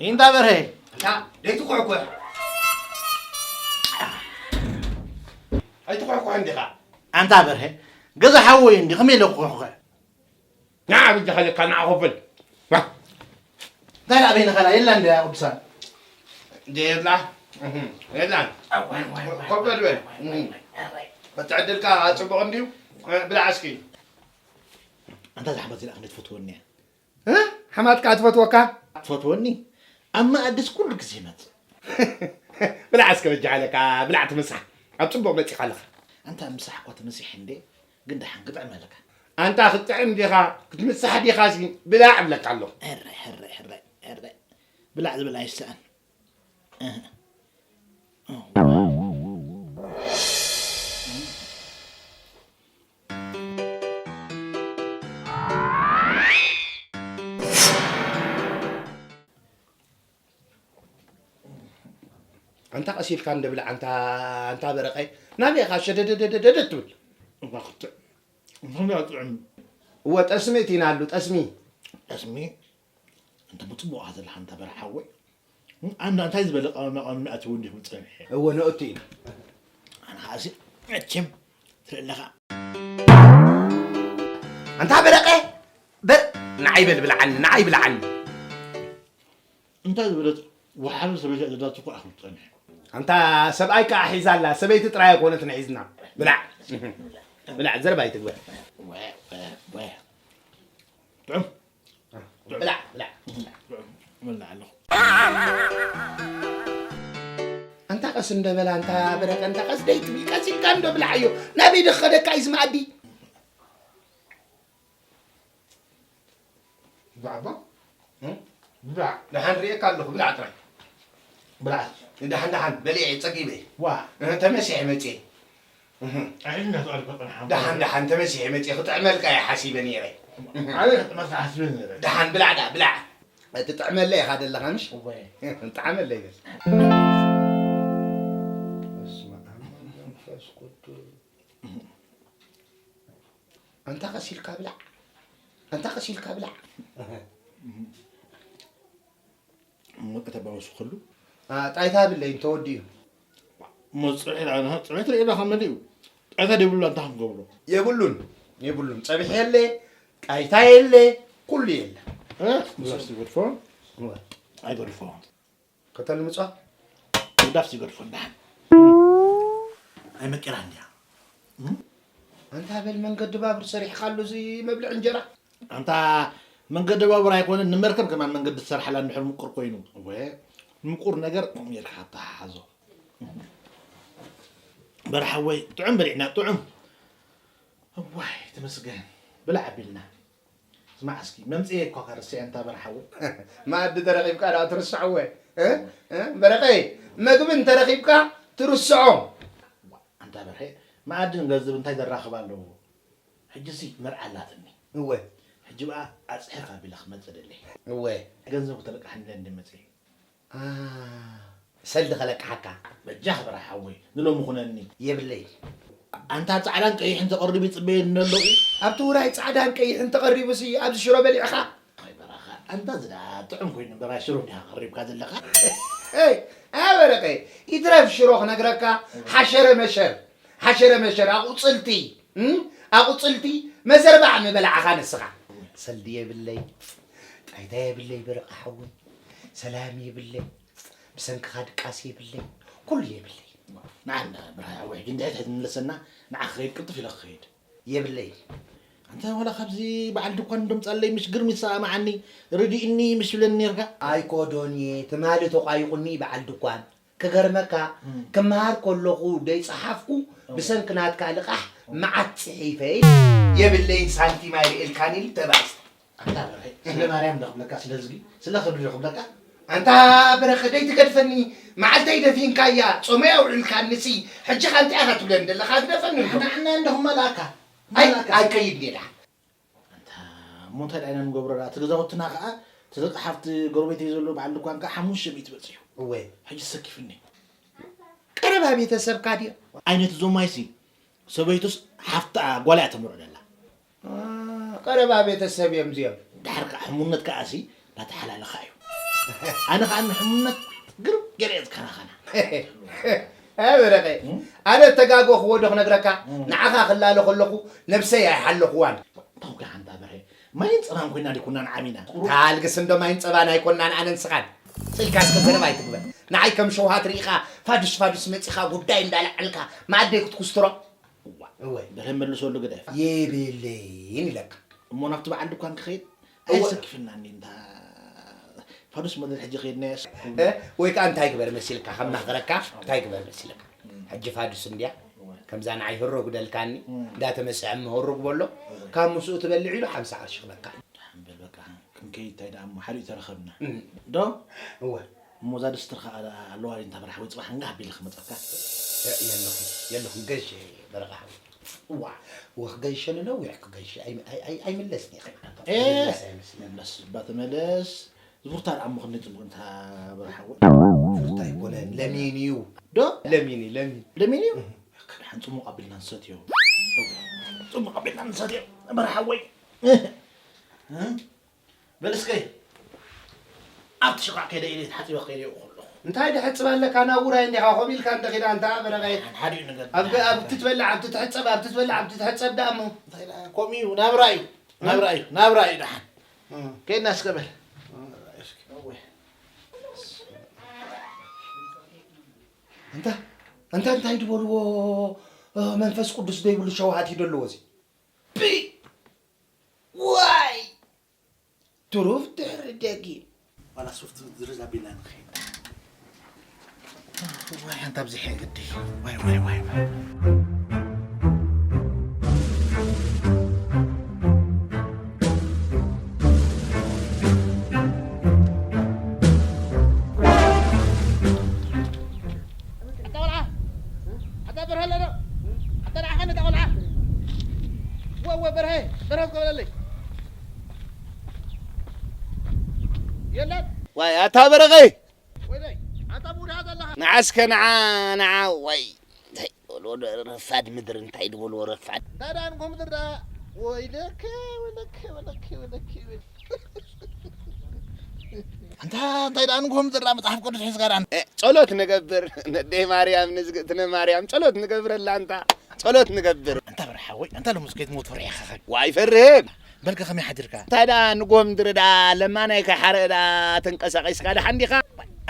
እንታ በርሀ። እንታ ደይትኩሕኩሕ። ኣይትኩሕኩሕ እንዲኻ። ኣንታ በርሀ፣ ገዛ ሓወይ እንዲ ከመይ ኢለ ክኹሕኩሕ? ንዓ በጃኻ ኢለካ ንዓ ኮፍል። ዋ። እንታይ ደኣ በይንኻ ደኣ የላ እንድያ ቅዱሳን? እንደ የላ። እህ፣ የላ። ኮፍ በል በል። እህ። እቲ ዕድልካ ጽቡቕ እንድዩ። ብላዕ እስኪ። ኣንታ እዛ ሓማት እዚኣ ክንደይ ትፈትወኒ እያ። እ? ሓማትካ ትፈትወካ? ትፈትወኒ? ኣብ መኣድስ ኩሉ ግዜ ይመጽእ። ብላዕ እስከ በጃ ኣለካ፣ ብላዕ ትምሳሕ። ኣብ ጽቡቕ መጺኻ ኣለኻ። ኣንታ ምሳሕ እኳ ተመሲሐ እንዴ፣ ግን ደሓን ክጥዕመልካ። ኣንታ ክትጥዕም ዲኻ፣ ክትምሳሕ ዲኻ ሲ ብላዕ እብለካ ኣለኹ። ሕረ፣ ሕረ፣ ሕረ፣ ሕረ። ብላዕ ዝብል ኣይስኣን። እህ። ኣንታ ቀስ ኢልካ እንደ ብላዕ፣ ኣንታ፣ ኣንታ በረቐ፣ ናበይ ኢኻ ሸደደደደደ ትብል? እባ ክትዕ-፣ እንታይ ደኣ ጥዑም? እወ፣ ጠስሚ እቲና ኣሉ፣ ጠስሚ። ጠስሚ? እንተ ብጽቡቕ ኢኻ ዘለኻ፣ ኣንታ በረኻ ሓወይ። ኣንዳ እንታይ ዝበለ ቀመማ ቀመም ኣትዩ እንዲኹም ጸኒሐ? እወ፣ ነእቱ ኢና። ኣነ ኸኣሲ መቸም ትርኢ ኣለኻ። ኣንታ በረቐ፣ በር-፣ ንዓይ በል ብልዓኒ፣ ንዓይ ብልዓኒ። እንታይ ዝበለት ወሓሊ ሰበይቲ እያ ዘላቶ እኮ ኣኽሉ ትጸንሕ። ኣንታ ሰብኣይ ከኣ ሒዛ ኣላ፣ ሰበይቲ ጥራይ ኣይኮነትን ሒዝና። ብላዕ። ብላዕ፣ ዘረባ ኣይትግበር። ወ-፣ ወ-፣ ወ-፣ ጥዑም። ብላዕ፣ ብላዕ። ጥዑም። በላዕ ኣለኹ። ኣንታ ቀስ እንደ በላ፣ ኣንታ በረቀ፣ ኣንታ ቀስ ደይ ትብል፣ ቀስ ኢልካ እንዶ ብላዕዮ። ናበይ ዶ ክኸደካ እዩ እዚ መኣዲ? ብላዕ እባ። እም? ብላዕ። ደሓን ርእየካ ኣለኹ፣ ብላዕ ጥራይ። ብላዕ። ደሓን፣ ደሓን፣ በሊዐ፣ ጸጊበ። ዋ። እህ፣ ተመሲሐ መጽየ። እህ። ኣይ፣ እናተዋልከ ጸንሓ። ደሓን፣ ደሓን፣ ተመሲሐ መጽየ፣ ክጥዕመልካ እየ ሓሲበ ነይረ። ኣይ፣ ክጥዕመልካ ሓሲበ ነይረ። ደሓን፣ ብላዕ ደኣ፣ ብላዕ። ትጥዕመለይ ኢኻ ዘለኻ፣ ምሽ? እወ። ጥዓመለይ በል። በስመ ኣብ ወወልድ ወመንፈስ ቅዱስ። ኣንታ ቀስ ኢልካ ብላዕ። ኣንታ ቀስ ኢልካ ብላዕ። እሞ ከተባብሱ ከሉ? አ፣ ጣይታ ብለይ እንተወዲኡ። እሞ ጽብሒ ደኣ፣ ጽብሒ ትርኢ ኣለኻ መሊኡ። ጣይታ ደይብሉ ኣንታ ክንገብሮ? የብሉን፣ የብሉን። ጸብሒ የለ፣ ጣይታ የለ፣ ኩሉ የለ። እ? ብዛስ ይገድፎ? እወ። ኣይገድፎ። ከተልምጾ? ውዳፍ ይገድፎ እንዳሓን። ኣይመቂራ እንድያ። እም? ኣንታ በል መንገዲ ባቡር ሰሪሕካሉ እዚ መብልዕ እንጀራ? ኣንታ መንገዲ ባቡር ኣይኮነን፣ ንመርከብ ከማን መንገዲ ትሰርሓላ እንድሕር ምቁር ኮይኑ። እወ፣ ምቁር ነገር ከምኡ ጌርካ ኣተሓሓዞ። በርሓወይ፣ ጥዑም በሊዕና፣ ጥዑም። እዋይ፣ ተመስገን። ብላዕ ኣቢልና። ስማዕ እስኪ፣ መምጽኤ እኳ ከርስዕ እንታ በርሓወይ። መኣዲ ተረኺብካ ደኣ ትርስዕወ? እ? እ? በረቐይ፣ መግቢ እንተረኺብካ ትርስዖ። ኣንታ በርሀ፣ መኣድን ገንዘብ እንታይ ዘራኽብ ኣለዎ? ሕጂሲ መርዓ ኣላትኒ። እወ። ሕጂ በኣ ኣጽሕፍ ኣቢለ ክመጽእ ደለየ። እወ። ገንዘብ ክተለቅሓኒ ኢለ እንደ መጽኤ። ኣ፣ ሰልዲ ከለቅሓካ። በጃ ክበራ ሓወይ፣ ንሎሚ ኩነኒ። የብለይ። ኣንታ ጻዕዳን ቀይሕን ተቐሪቡ ይጽበየኒ ኣለኹ። ኣብቲ ውራይ ጻዕዳን ቀይሕን ተቐሪቡሲ ኣብዚ ሽሮ በሊዕኻ? ኣይ በራኻ፣ ኣንታ ዝዳ ጥዑም ኮይኑ እምበራ ሽሮ እንዲኻ ቀሪብካ ዘለኻ። ኤይ፣ ኣበረቀ፣ ይትረፍ ሽሮ ክነግረካ፣ ሓሸረ መሸር፣ ሓሸረ መሸር፣ ኣቑጽልቲ፣ እም? ኣቑጽልቲ መዘርባዕ ምበላዕኻ ንስኻ። ሰልዲ የብለይ፣ ጣይታ የብለይ፣ በረቀ ሓወይ፣ ሰላም የብለይ፣ ብሰንክኻ ድቃስ የብለይ፣ ኩሉ የብለይ። ንዓና ብርሃ ሓወይ፣ ሕጂ እንድሕር ትሕት ምለሰና፣ ንዓ ክኸይድ ቅልጥፍ ኢለ ክኸይድ። የብለይ። ኣንታ ዋላ ካብዚ በዓል ድኳን እንዶ ምጻለይ ምሽ ግርም ይሰማዓኒ፣ ርድእኒ ምሽ ብለኒ ኔርካ። ኣይኮዶን እየ፣ ትማሊ ተቋይቑኒ በዓል ድኳን። ክገርመካ፣ እም። ክመሃር ከለኹ ደይጸሓፍኩ፣ እም። ብሰንኪ ናትካ ልቓሕ መዓት ጽሒፈ። የብለይን ሳንቲም ኣይርእየልካን ኢሉ ተባእስ። ኣንታ በርሀ፣ ስለ ማርያም ዶ ክብለካ፣ ስለ ዝጊ፣ ስለ ክብሪ ዶ ክብለካ? ኣንታ በረኸ፣ ደይትገድፈኒ፣ መዓልተይ ደፊንካያ፣ ጾመይ ኣውዒልካኒሲ፣ ሕጂ ኸ እንታይ ኢኻ ትብለኒ ዘለኻ? ግደፈኒ እንዶ። ንዓና እንዶ ክመልኣካ፣ ኣይ፣ ክመልኣካ። ኣይከይድ እየ ደሓን። ኣንታ እሞ እንታይ ደኣ ኢና ንገብሮ ደኣ? እቲ ገዛውትና ከኣ፣ እቲ ደቂ ሓፍቲ ጎረቤተይ ዘሎ በዓል ድኳን ከኣ ሓሙሽተ ሚእቲ በጺሑ። እወ። ሕጂ ሰኪፍኒ። ቀረባ ቤተሰብካ ድዮ? ኣይነት እዞም ማይሲ፣ ሰበይቱስ ሓፍታ ጓል እያ ተምርዖ ደላ። አ፣ ቀረባ ቤተሰብ እዮም እዚኦም። ድሓር ከኣ ሕሙነት ከኣሲ እናተሓላለኻ እዩ። ኣነ ከዓ ንሕሙነት ግርም ገለ እየ ዝከናኸና። እ፣ በረቐ፣ ኣነ እተጋገኹዎ ዶ ክነግረካ? ንዓኻ ክላለ ከለኹ ነብሰይ ኣይሓለኹዋን። ተው ደሓን እንታ በርሀ፣ ማይን ጸባን ኮይና ዲኩናን ዓሚና። ታልግስ እንዶ ማይን ጸባን ኣይኮናን ኣነ ንስኻን። ስልካ እስከ ዘረባ ኣይትግበር። ንዓይ ከም ሸውሃት ርኢኻ ፋዱስ ፋዱስ መጺኻ ጉዳይ እንዳለዓልካ መኣደይ ክትኩስትሮ። እዋ፣ እወ። በርሀ መልሶ ኣሎ ግደፍ። የብለይን ኢለካ። እሞ ናብቲ በዓል ድኳን ክኸይድ እወ። ኣይሰክፍናኒ እንታ ፋዱስ መደል ሕጂ ከይድናዮስ። እ? ወይ ከዓ እንታይ ግበር መሲልካ፣ ከማኽረካ እንታይ ግበር መሲልካ። ሕጂ ፋዱስ እንድያ፣ እወ። ከምዛ ንዓይ ህሮ ግደልካኒ፣ እም። እንዳተመስዐ እሞ ህሮ ግበሎ፣ እወ። ካብ ምስኡ ትበልዕ ኢሉ ሓምሳ ቅርሺ ክበካ። ሓምበል በቃ፣ ክንከይድ እንታይ ደኣ እሞ ሓዲኡ ተረኸብና። እም። ዶ? እወ። እሞ እዛ ድስትር ኸዓ ኣለዋ ድዩ እንታ በርሓ ወይ ጽባሕ እንጋህ ኣቢለ ክመጸካ? የ-፣ የለኹም፣ የለኹም፣ ገሽ በረኻ ሓወይ። እዋ። ወ ክገይሸ ንነዊሕ ክገይሸ ኣይ-፣ ኣይ-፣ ኣይ-፣ ኣይምለስን ኢኻ። ኤ! ኣይምለስ ኣይመስለኒ። መለስ እባ ተመለስ። ዝቡርታ ደኣ እሞ ክንደይ ጽቡቕ እንታ በርሓ ሓወይ። ዝቡርታ ኣይኮነን፣ ለሚን እዩ። ዶ? ለሚን እዩ፣ ለሚን። ለሚን እዩ? እህ። ከድሓን ጽሙቕ ኣቢልና ንሰትዮ። ጽሙቕ ኣቢልና ንሰትዮ። በርሓ ሓወይ። እህ። እህ። በል እስከ ኣብቲ ሽቓቕ ከይደ ኢለ ተሓጺበ ከይደ ይኸለኹ። እንታይ ደሕጽብ ኣለካ? ናብ ውራይ እንዲኻ ኮፍ ኢልካ እንደ ኺዳ እንታ በረቐይ። ሓዲኡ ነገር ኣብ ገ-፣ ኣብቲ ትበልዕ፣ ኣብቲ ትሕጸብ፣ ኣብቲ ትበልዕ፣ ኣብቲ ትሕጸብ ደኣ እሞ። እንታይ ደኣ፣ ከምኡ እዩ፣ ናብራ እዩ፣ ናብራ እዩ፣ ናብራ እዩ ደሓን። እም። ከይድና እስከ በል። እም፣ እስኪ። እወ። እንታ፣ እንታ እንታይ ድበልዎ፣ እ፣ መንፈስ ቅዱስ ዘይብሉ ሸውሃት እዩ ደለዎ እዚ። ፒ! ዋይ! ትሩፍ ድሕሪ ደጊም። ዋላ ሶፍት ድረስ ኣቢልና ንኸይድ። ዋይ፣ ሓንቲ ኣብዚሐ ግዲ። ዋይ፣ ዋይ፣ ዋይ፣ ዋይ። ኣታ ቆልዓ፣ ኣታ በርሀ ኣሎ ዶ? ኣታ ንዓኻ ነታ ቆልዓ። ወ-፣ ወ-፣ በርሀ፣ በርሀ እስከ በለለይ። የለን። ዋይ፣ ኣታ በረቐይ። ወይለይ፣ ኣታ ብውድሃ ዘለኻ። ንዓ እስከ ንዓ፣ ንዓ፣ ዋይ። እንታይ ይበልዎ ዶ ረፋድ ምድሪ፣ እንታይ ድበልዎ ረፋድ። እንታይ ደኣ ንጎ ምድሪ ደኣ። ወይለከ፣ ወይለከ፣ ወይለከ፣ ወይለከ፣ ወይለከ። ኣንታ እንታይ ደኣ ንጎ ምድሪ ደኣ መጽሓፍ ቅዱስ ሒዝካ ደኣ። እ፣ ጸሎት ንገብር፣ ነደይ ማርያም፣ ንዝግእትነ ማርያም ጸሎት ንገብረላ ኣንታ። ጸሎት ንገብር። ኣንታ በርሓ ሓወይ፣ ኣንታ ሎምስ ከይትሞት ፈሪሕኻ ኸ? ዋይ፣ ኣይፈርህን። በልከ ከመይ ሓዲርካ? እንታይ ደኣ ንጎ ምድሪ ደኣ ለማናይ ከይሓረአ ደኣ ተንቀሳቒስካ ደሓን ዲኻ?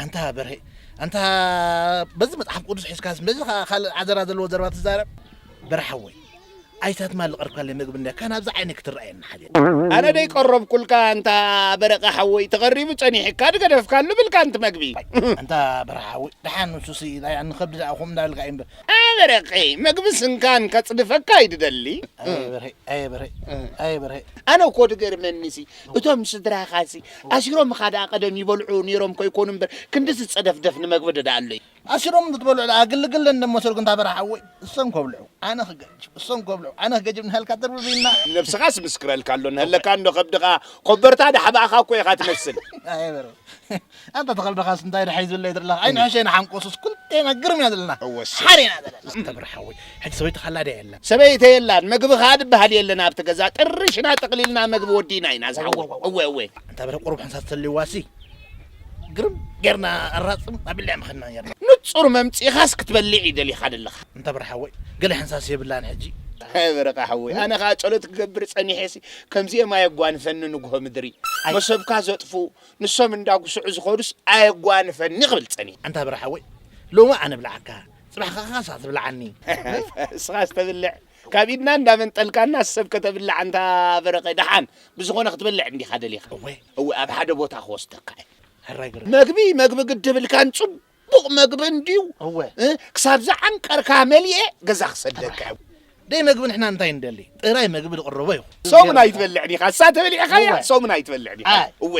ኣንታ በርሀ፣ ኣንታ በዚ መጽሓፍ ቅዱስ ሒዝካስ በዚ ኸ-፣ ካልእ ዓዘራ ዘለዎ ዘረባ ትዛረብ? በርሓ ሓወይ፣ ኣይታትማ ልቐርብካለይ መግቢ እንድያ፣ ካን ኣብዚ ዓይነይ ክትረኣየኒ ሓልየ። ኣነ ደይቀረብኩልካ ኣንታ በረቐ ሓወይ፣ ተቐሪቡ ጸኒሕካ ድገደፍካሉ ብልካ ኣንቲ መግቢ። ኣንታ በርሓ ሓወይ፣ ደሓን ንሱሲ ናይ ንኸብዲ ደኣ ኹም እንዳበልካ እዩ እምበር። ኣበረቐይ፣ መግቢ ስንካን ከጽድፈካ ኣይድደሊ። ኣየ በርሀ፣ ኣየ በርሀ፣ እ። ኣየ በርሀ። ኣነ እኮ ድገርመኒሲ፣ እቶም ስድራኻሲ፣ ኣሲሮምኻ ደኣ ቀደም ይበልዑ ነይሮም ከይኮኑ እምበር፣ ክንድዚ ጸደፍደፍ ንመግቢ ደኣ ኣሎ እዩ። ኣሲሮም እንትትበልዑ ደኣ ግልግል እንደመሰልኩ እንታ በርሀ ሓወይ፣ እሶም ከብልዑ፣ ኣነ ክገጅብ፣ እሶም ከብልዑ፣ ኣነ ክገጅብ እናሃልካ ተርብርብና። ነብስኻስ ምስክረልካ ኣሎ፣ ንሀለካ እንዶ ከብድኻ፣ ኮበርታ ደሓባእኻ እኮ ኢኻ ትመስል። ኣየ በርሀ። ኣንታ ተኸልደኻስ እንታይ ደሓይ ዝብለይ ዘለኻ? ኣይንሕሸ ኢና ሓንቆሱስ ኩልቴና ግርም ኢና ዘለና። እወ፣ እሱ። ሓደ ኢና ዘለና። ኣንታ በርሀ ሓወይ፣ ሕጂ ሰበይትኻ ኣላ ድያ የላን? ሰበይተይ የላን፣ መግቢ ኸኣ ድበሃል የለን ኣብቲ ገዛ፣ ጥርሽ ኢና ጠቕሊልና መግቢ ወዲእና ኢና ዝሓወይ። እወ፣ እወ። እወ፣ እወ። ኣንታ በርሀ ቁሩብ ሓንሳብ ተልይዋሲ፣ ግርም ጌርና ኣራጽም ኣቢልና ምኸድና ኔርና። ንጹር መምጺእኻስ ክትበልዕ እዩ ደሊኻ ደለኻ። ኣንታ በርሀ ሓወይ፣ ገለ ሓንሳስ የብላን ሕጂ። ኣይ በረቐ ሓወይ፣ ኣነ ኸኣ ጸሎት ክገብር ጸኒሐሲ፣ ከምዚኦም ኣየጓንፈኒ ንግሆ ምድሪ። ኣይ። መሶብካ ዘጥፍኡ፣ ንሶም እንዳጉስዑ ዝኸዱስ ኣየጓንፈኒ ክብል ጸኒሐ። ኣንታ በርሀ ሓወይ፣ ሎሚ ኣነ ብልዓካ፣ ጽባሕ ኸኣ ንስኻ ትብልዓኒ። እስኻስ ተብልዕ። ካብ ኢድና እንዳመንጠልካና ሰብ ከተብልዕ ኣንታ በረቐ ደሓን ብዝኾነ ክትበልዕ እንዲኻ ደሊኻ። እወ። እወ፣ ኣብ ሓደ ቦታ ክወስደካ እየ። ሕራይ ግረ። መግቢ፣ መግቢ ግድብልካን ጽቡቕ መግቢ እንድዩ። እወ። እ፣ ክሳብ ዝዓንቀርካ መሊኤ ገዛ ክሰደካ እየ። ደይ መግቢ ንሕና እንታይ ንደሊ? ጥራይ መግቢ ዝቕረቦ ይኹን። ሰሙን ኣይትበልዕን ኢኻ። እሳ ተበሊዕኻያ፣ እወ። ሰሙን ኣይትበልዕን ኢኻ። ኣይ። እወ።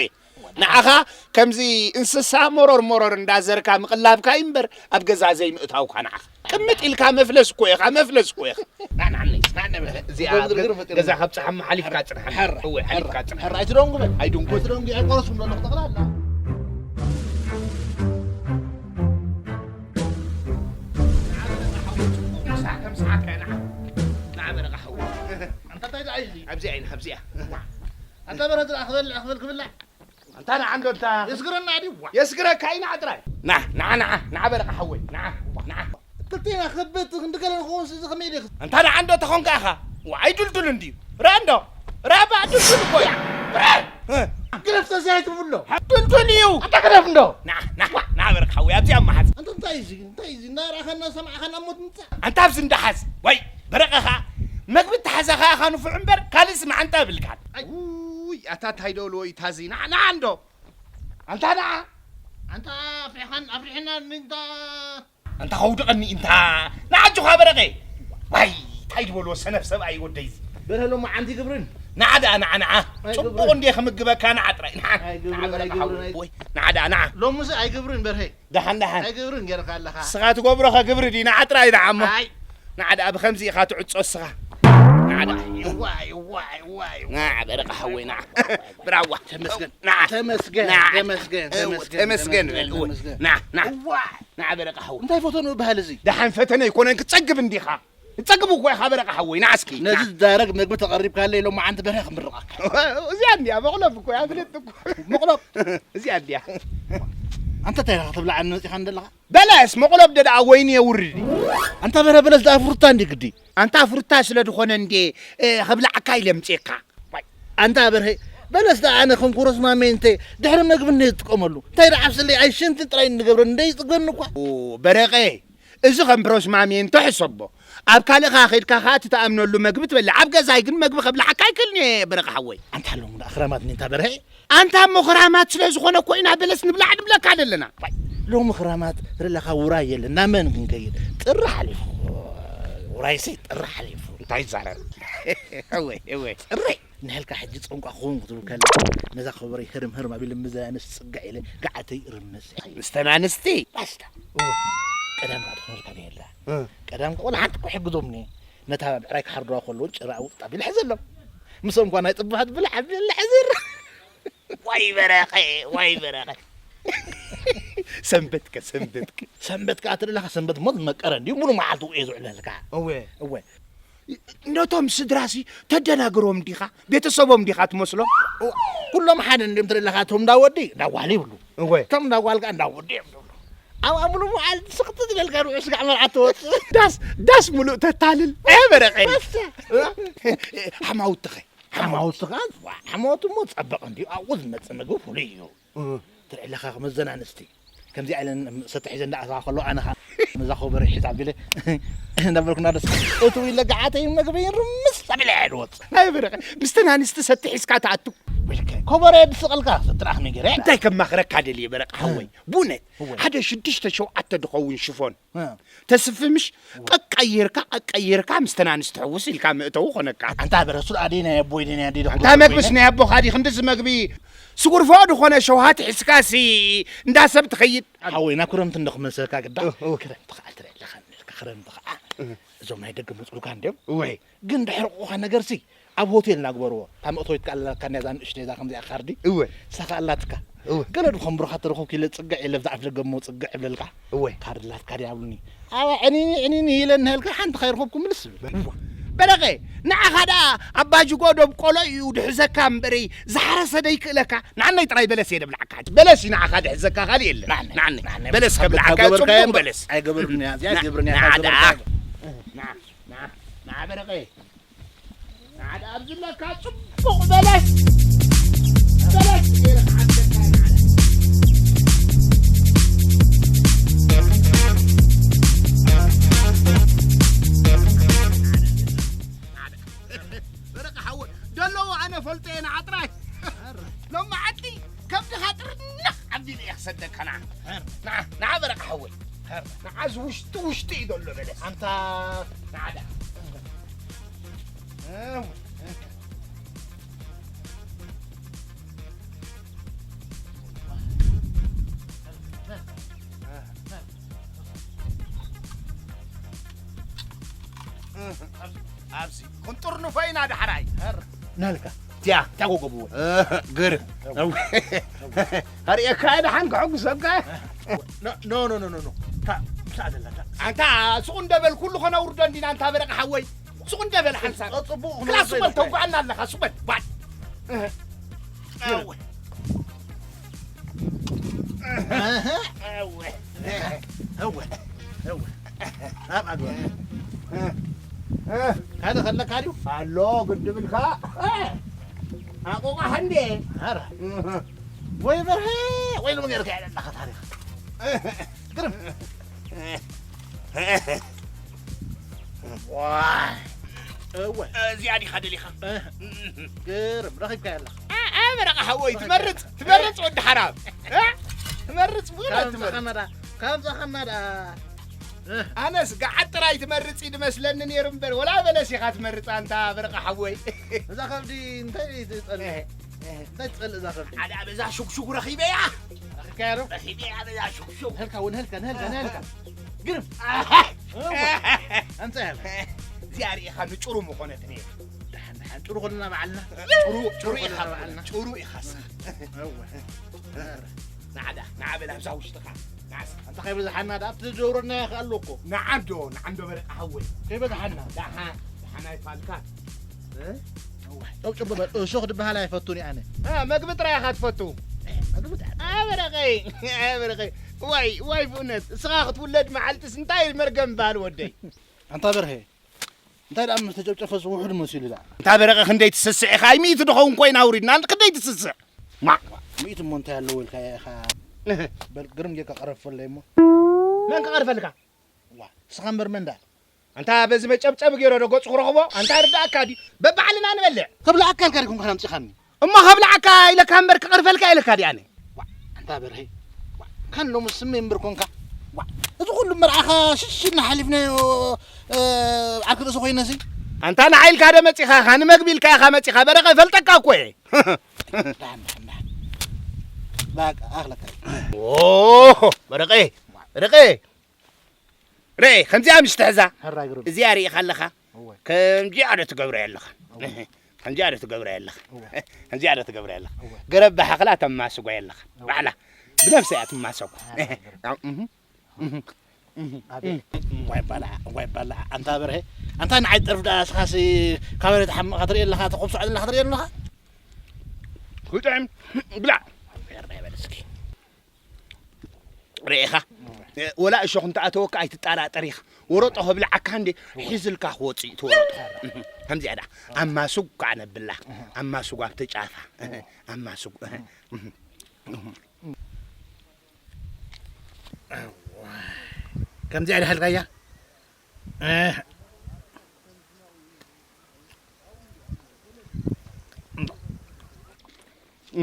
ንዓኻ ከምዚ እንስሳ መሮር መሮር እንዳዘርካ ምቕላብካ እዩ እምበር ኣብ ገዛ ዘይምእታውካ ንዓኻ። ቅምጥ ኢልካ መፍለስ እኮ ኢኻ፣ መፍለስ እኮ ኢኻ። ና፣ ና፣ ና፣ ና፣ ና፣ እዚኣ እዞም ግርግር ፈጢሮም። ገዛ ካብ ጸሓም ሓሊፍካ ጽንሓ። ሕራ፣ እወ፣ ሓሊፍካ ጽንሓ። ሕራ፣ ኣይትደንጉ በል። ኣይድንጉ። ኣይትደንጉ፣ ኣይቆረስኩም ዘሎ ክተቕላላ። ምሳሕ ከም ሰዓት ካይና። ንዓ በረቓ ሓወይ። ኣንታ እንታይ ደኣ እዩ እዚ? ኣብዚኣ ኢና፣ ኣብዚኣ። ኣንታ በረድ ደኣ ክበልዕ፣ ክብል፣ ክብላዕ። ኣንታ ንዓ እንዶ እንታ የስግረና ድዩ? ዋ። የስግረካ ኢና ጥራይ። ንዓ ንዓ ንዓ ንዓ በረቓ ሓወይ ንዓ ንዓ። ክልቴና ክብት ክንዲ ገለ ንኸውን እዚ ከመይ ኢልክ? ኣንታ ንዓ እንዶ ተኾንካ ኢኻ። ዋይ ድልዱል እንድዩ። ርኣ እንዶ። ርኣ እባ ድልዱል እኮ እዩ። ብራር! እ። ግደፍ ተዘይ ትብሎ። ድልዱል እዩ። ኣንታ ግደፍ እንዶ። ንዓ ንዓ ንዓ በረቓ ሓወይ ኣብዚኣ መሓዝ። ኣንታ እንታይ እዚ? እንታይ እዚ? እናረኣኻና ሰማዕኻና ሞት ምጻእ። ኣንታ ኣብዚ እንዳሓዝ። ወይ በረቐኻ መግቢ ተሓዛኻ ኢኻ ንፉዕ እምበር ካልእስ መዓንጣ የብልካን። ኣይ። ውይ ኣታ እንታይ ደልዎ እዩ ታዚ? ንዓ ንዓ እንዶ። ኣንታ ንዓ። ኣንታ ኣፍሪሕኻን ኣፍሪሕና እንታ ኣንታ ከውድቐኒ እንታ ንዓጁኻ በረቐ። ዋይ እንታይ ዝበልዎ ሰነፍ ሰብኣይ ወደይ እዚ። በርሀ ሎሚ ዓንቲ ግብርን። ንዓ ደኣ ንዓ ንዓ። ኣይ ጽቡቕ ግብርን። እንዴ ክምግበካ ንዓ ጥራይ። ንዓ። ኣይ ግብርን፣ ንዓ በረቐ ኣይ ግብርን፣ ሓወይ። ኣይ ወይ ንዓ ደኣ ንዓ። ሎምስ ኣይ ግብርን በርሀ። ደሓን ደሓን። ኣይ ግብርን ጌርካ ኣለኻ። ንስኻ ትገብሮኸ ግብሪ ድዩ? ንዓ ጥራይ ንዓ እሞ። ኣይ። ንዓ ደኣ ብኸምዚ ኢኻ ትዕጾ እስኻ። ንዓ ደኣ። ዋይ ዋይ ዋይ። ንዓ በረቐ ሓወይ ንዓ። ብራዋ። ተመስገን። ንዓ። ተመስገን፣ ንዓ። ተመስገን፣ እው፣ ተመስገን፣ ተመስገን ተመስገን፣ በል፣ እው። ተመስገን። ንዓ፣ ንዓ። እዋይ! ንዓ በረቐ ሓወይ። እንታይ ፈተኑ ይበሃል እዚ? ደሓን ፈተነ ኣይኮነን፣ ክትጸግብ እንዲኻ። ክትጸግብ እኮ ኢኻ በረቐ ሓወይ፣ ንዓ እስኪ፣ ነዚ ንዓ። ዝዳረግ መግቢ ተቐሪብካለይ ሎማዓንቲ በርሀ ክምርቐካ። እዚኣ እንድያ፣ መቑለፍ እኮ እያ፣ ፍልጥ እኮ። መቑለፍ? እዚኣ እንድያ። ኣንተ እንታይ ኢኻ ክትብልዓኒ መጺኻ እንደለኻ? በለስ፣ መቑለፍ ዶ ደኣ ወይኒ የውርድ? ኣንታ በርሀ በለስ ደኣ ፍሩታ እንዲ ግዲ? ኣንታ ፍሩታ ስለ ዝኾነ እንዴ፣ እ፣ ክብልዓካ ኢለ ምጽኤካ። ዋይ፣ ኣንታ በርሀ፣ በለስ ደኣ ኣነ ከም ኮረስ ማሜ እንተ ድሕሪ መግቢ እንደ ዝጥቀመሉ። እንታይ ደኣ ዓብስለይ፣ ኣይ ሽንቲ ጥራይ እንገብረ እንደ ይጽግበኒ እኳ። ኦ፣ በረቐ፣ እዚ ከም ፕሮስ ማሜ እንተ ሕሰቦ። ኣብ ካልእኻ ኸይድካ ኸኣ እቲ ትኣምነሉ መግቢ ትበልዕ። ኣብ ገዛይ ግን መግቢ ከብልዓካ ኣይክእልን እየ በረቐ ሓወይ። ኣንታ ሎሚ ደኣ ክራማት እኒ እንታ በርሀ። ኣንታ እሞ ክራማት ስለ ዝኾነ እኮ ኢና በለስ ንብላዕ ንብለካ ዘለና። ዋይ፣ ሎሚ ክራማት ትርኢ ኣለኻ ውራይ የለን። ናብ መን ክንከይድ? ጥሪ ሓሊፉ። ውራይሲ ጥሪ ሓሊፉ። እንታይ ይዛረብ? እወ፣ እወ። ጥሪ። ንሕልካ ሕጂ ጸንቋ ክኸውን ክትብል ከላ፣ ነዛ ከበሮይ ህርም ህርም ኣቢለ ምዘናንስ ጽግዕ ኢለ ገዓተይ እርምስ። ምስተን ኣንስቲ? ባስታ። እወ። ቀዳም ከኣ ትኾነልካ ነየላ። እ። ቀዳም ከኣ ወላ ሓንቲ እኮ ይሕግዞም ነየ። ነታ ብዕራይ ክሓርድዋ ከለዉ ጭራ ውጥ ኣቢለ ሕዘሎም። ምስኦም እኳ ናይ ጽቡሓት ብልሕ ኣቢለ ሕዝር። ዋይ በረኸ፣ ዋይ በረኸ። ሰንበትከ፣ ሰንበትከ። ሰንበት ከኣ ትደለኻ፣ ሰንበት እሞ ዝመቀረ እንድዩ፣ ሙሉ መዓልቲ ውዒ ዝውዕለልካ። እወ። እወ። ነቶም ስድራሲ ተደናግሮም ዲኻ? ቤተሰቦም ዲኻ ትመስሎም? እወ፣ ኩሎም ሓደ እንድዮም ትደለኻ፣ እቶም እንዳ ወዲ፣ እንዳ ጓል ይብሉ። እወ። እቶም እንዳ ጓል ከኣ እንዳ ወዲ እዮም ዝብሉ። ኣብኣ ሙሉ መዓልቲ ስኽቲ ትደልካ፣ ንዑ ስጋዕ መርዓ ትወጽእ። ዳስ፣ ዳስ ሙሉእ ተታልል። እ በረቐ። በስ። ሓማውትኸ? ሓማውቲ ኸኣ፣ ዋ፣ ሓማውቲ እሞ ጸበቕ እንድዩ፣ ኣብኡ ዝመጽእ ምግቢ ፍሉይ እዩ። እህ። ትርኢ ኣለኻ፣ መዘናንስቲ። ከምዚኣ ኢለን ሰቲ ሒዘን እንዳኣተዋ ከለዋ፣ ኣነ ኸኣ ነዛ ኮበረ ሒዛ ኣቢለ እንዳበልኩ እንዳደስ-፣ እትው ኢለ ገዓተይ መግበይን ርምስ ኣቢለ እየ ዝወጽእ። ኣይ በረቐ፣ ምስተን ኣንስቲ ሰቲ ሒዝካ ትኣቱ። ወይልከ፣ ኮበረ ድስቐልካ፣ ሰቲ ደኣ ከመይ ገይረ? እንታይ ከማኽረካ ደልየ በረቐ ሓወይ? እህ። ብእውነት፣ እወ። ሓደ ሽዱሽተ ሸውዓተ ዝኸውን ሽፎን። እ። ተስፊ ምሽ እወ። ቀቃይርካ፣ ቀቃይርካ ምስተን ኣንስቲ ሕውስ ኢልካ ምእተዊ ኾነካ። ኣንታ በረሱ ኣደይ ናይ ኣቦይ ደይ ናይ ኣደይ ዶ ኣንታ ክብሎ መግብስ ኮይነ? ናይ ኣቦኻ ዲ ክንድዚ መግቢ ስጉርፎ ዝኾነ ሸውሃት ሒዝካሲ እንዳ ሰብ ትኸይድ። ሓወይ፣ ናብ ክረምቲ እንዶ ክመልሰካ ግዳ። እ፣ እ። ክረምቲ ኸዓ ትርኢ ኣለኻ፣ ክረምቲ ኸዓ እ። እዞም ናይ ደገ መጹልካ እንድዮም። እወ። ግን ድሕሪ ቁኻ ነገርሲ ኣብ ሆቴል እናግበርዎ፣ እታ መእተዊት ከኣ ኣላትካ እዛ ንእሽተይ እዛ ከምዚኣ ካርዲ፣ እወ። ንሳ ከኣ ኣላትካ። እወ። ገለ ድኾን ብሩኻት ተረኸብኩ ኢለ ጽግዕ ኢለ፣ ብዛ ኣፍ ደገ እሞ ጽግዕ እብለልካ። እወ። ካርዲ ኣላትካ ድያ ይብሉኒ። ኣበ ዕኒኒ ዕኒኒ ኢለ እናሃልካ ሓንቲ ከይረኸብኩ ምልስ እብል። በረቐ፣ ንዓኻ ደኣ ኣባ ጅጎ ዶብ ቆሎ እዩ ድሕዘካ እምበሪ፣ ዝሓረሰ ደይክእለካ። ንዓነይ ጥራይ በለስ እየ ደብልዓካ። በለስ እዩ ንዓኻ ድሕዘካ፣ ካልእ የለን። ንዓነይ፣ ንዓነይ። ንዓነይ። በለስ ከብልዓካ፣ ገበርካዮ ጽቡቕ እምበር በለስ። ኣይገብርን እያ፣ እዚኣ ንዓ-፣ ኣይገብርን እያ፣ ንዓ ካብ ደኣ። ገበርካዮ። ንዓ፣ ንዓ፣ ንዓ በረቐ። ንዓ ደኣ ኣብዚ ኣለካ ጽቡቕ በለስ። በለስ ገይረ ክዓብደካ እየ ንዓ ደኣ። በረቐ ሓወይ፣ ደለዎ ኣነ ፈልጦ እየ ንዓ ጥራይ። ሎማዓንቲ ከብድኻ ጥርናቕ ኣቢለ እየ ክሰደካ ንዓ። ንዓ፣ ንዓ በረቐ ሓወይ። ንዓ እዚ ውሽጢ ውሽጢ እዩ ዘሎ በለስ። ኣንታ ንዓ ደኣ። ኣብዚ ክንጥርንፎ ኢና ዳሕራይ። ናልካ። እቲኣ። እታ ጎጎብዎ። ግርም። ኣርእየካ ደሓን ክሕጉሰካ። ኖ፣ ኖ፣ ኖ፣ ኖ፣ ኖ። እታ ምስኣ ዘላ እታ። ኣንታ ሱቕ እንደ በል ኩሉ ኸነውርዶ እንዲና ኣንታ በረቐ ሓወይ። ሱቕ እንደ በል ሓንሳብ። ጽቡቕ ክላስ ክንወስዶ በል ኢና። ተውግዓና ኣለኻ፣ ሱቕ በል። ባል። እህ። ኣወ። ኣብ ኣግባብ። እ፣ እ፣ ካልእ ከለካ ድዩ? ኣሎ ግዲ ብልካ። እ፣ ኣቆቃሕ እንዴ? ኧረ። እህ። ወይ በርሀ፣ ወይ ሎሚ ጌርካ ኣለኻ ታሪኽ። ግርም። ዋይ። እወ። እዚኣ ዲኻ ደሊኻ? እ፣ ግርም፣ ረኺብካያ ኣለኻ። እ፣ እ፣ በረቓ ሓወይ፣ ትመርጽ፣ ትመርጽ ወዲ ሓራም። እ፣ ትመርጽ፣ ብእውነት ካብ ትመርጽ። ጸኸና ደኣ፣ ካብ ጸኸና ደኣ። እ። ኣነስ ገዓት ጥራይ ትመርጽ እዩ ድመስለኒ ነይሩ እምበር፣ ወላ በለስ ኢኻ ትመርጽ ኣንታ በረቓ ሓወይ። እዛ ከብዲ እንታይ ትጸልእ? እ፣ እ። እንታይ ትጸልእ እዛ ከብዲ? ሓደ ኣብ እዛ ሽጉሽጉ ረኺበያ። ረኺብካያ ዶ? ረኺበያ ኣብ እዛ ሽጉሽጉ። ንህልካ፣ ንህልካ፣ ንህልካ፣ ንህልካ። ግርም። ኣሃ። እወ። ኣምጻያ። እዚኣ ርኢኻ ንጭሩ ምኾነት ነይሩ። ደሓን፣ ደሓን፣ ጭሩ ኮንና ባዕልና። ጭሩ፣ ጭሩ ጭሩ ኢኻ፣ ኮንና ባዕልና። ጭሩ ኢኻ። እወ። ናዕዳ፣ ናዕበል ኣብዛ ውሽጥኻ። ናዕስ። ኣንታ ከይበዝሓና ደኣ ኣብቲ ዝደውረና ይኽኣሉ እኮ። ንዓም ዶ፣ ንዓም ዶ በረቃ ሓወይ። ከይበዝሓና። ደሓን፣ ደሓን ኣይፋልካ። እ? እወ። ጨብጭቡ በል፣ እሾኽ ዝበሃል ኣይፈቱን እየ ኣነ። እ፣ መግቢ ጥራይ ኢኻ ትፈቱ። መግቢ ጥራይ። ኣበረቀይ፣ ኣበረቀይ። ዋይ፣ ዋይ፣ ብእውነት፣ እስኻ ክትውለድ መዓልትስ እንታይ መርገም በሃል ወደይ። ኣንታ በርሄ፣ እንታይ ደኣ ምስ ተጨፍጨፈስ ውሑድ መሲሉ ደኣ። እንታ በረቐ ክንደይ ትስስዕ ኢኻ? ኣይ ሚእቲ ድኸውን ኮይና ኣውሪድና፣ ክንደይ ትስስዕ? ማ? ሚእቲ እሞ እንታይ ኣለዎ ኢልካ ኢኻ? እህ። በል ግርም ጌርካ ቀረፈለይ እሞ። መን ክቐርፈልካ? ዋ፣ ንስኻ እምበር መን ደኣ? ኣንታ በዚ መጨብጨብ ገይረ ዶ ገጹ ክረኽቦ? ኣንታ ርዳእካ ድዩ? በባዕልና ንበልዕ። ከብልዓካ ኢልካ ዲኹም ከን ኣምጺኻኒ? እሞ ከብልዓካ ኢለካ እምበር ክቐርፈልካ ኢለካ ድኣነ? ዋ፣ ኣንታ በርሄ፣ ዋ፣ ካን ሎሚ ስመይ እምበር ኮንካ? ዋ፣ እዚ ኩሉ መርዓኻ ሽሽ ኢልና ሓሊፍናዮ፣ እ፣ ዓርኪ ርእሲ ኮይነሲ? ኣንታ ንዓይ ኢልካ ዶ መጺኻ? ኢኻ ንምግቢ ኢልካ ኢኻ መጺኻ? በረቐ እፈልጠካ እኮ እየ። ደሓን፣ ደሓን፣ ደሓን። በቃ፣ ኣኽለካ። ኦ፣ በረቐ፣ በረቐ። ርኤ፣ ከምዚኣ ምስ ትሕዛ፣ ሕራይ ግርም። እዚኣ ርኢኻ ኣለኻ? እወ። ከምዚኣ ዶ ትገብረያ ኣለኻ? እወ። ከምዚኣ ዶ ትገብረያ ኣለኻ? እወ። ከምዚኣ ዶ ትገብረያ ኣለኻ? እወ። ገረብ ብሓኽላ ተማስጓያ ኣለኻ። እወ። ባዕላ ብነብሳ እያ ትማሰጓ። ሕራይ ግርም። እህ፣ እህ፣ እህ፣ ኣቤት። እህ። ዋይ ባልዓ፣ ዋይ ባልዓ። ኣንታ በርሀ፣ ኣንታ ንዓይ ጠርፍ ደኣ እስኻሲ ካበረ ተሓምቕካ ትርኢ ኣለኻ፣ ተኾብሶ ኣለኻ ትርኢ ኣለኻ? ክጥዕም ብላዕ። ሕራይ በል እስኪ። ርኢኻ? ወላ እሾኽ እንተኣተወካ ኣይትጠራጠር ኢኻ። ወረጦ ከብልዓካ እንዴ ሒዝልካ ክወፅእ እቲ ወረጦ። ከምዚኣ ደኣ። ኣብ ማስጉ ከዓ ነብላ። ኣብ ማስጉ ኣብቲ ጫፋ። ኣብ ማስጉ። ከምዚኣ ደሓልካያ?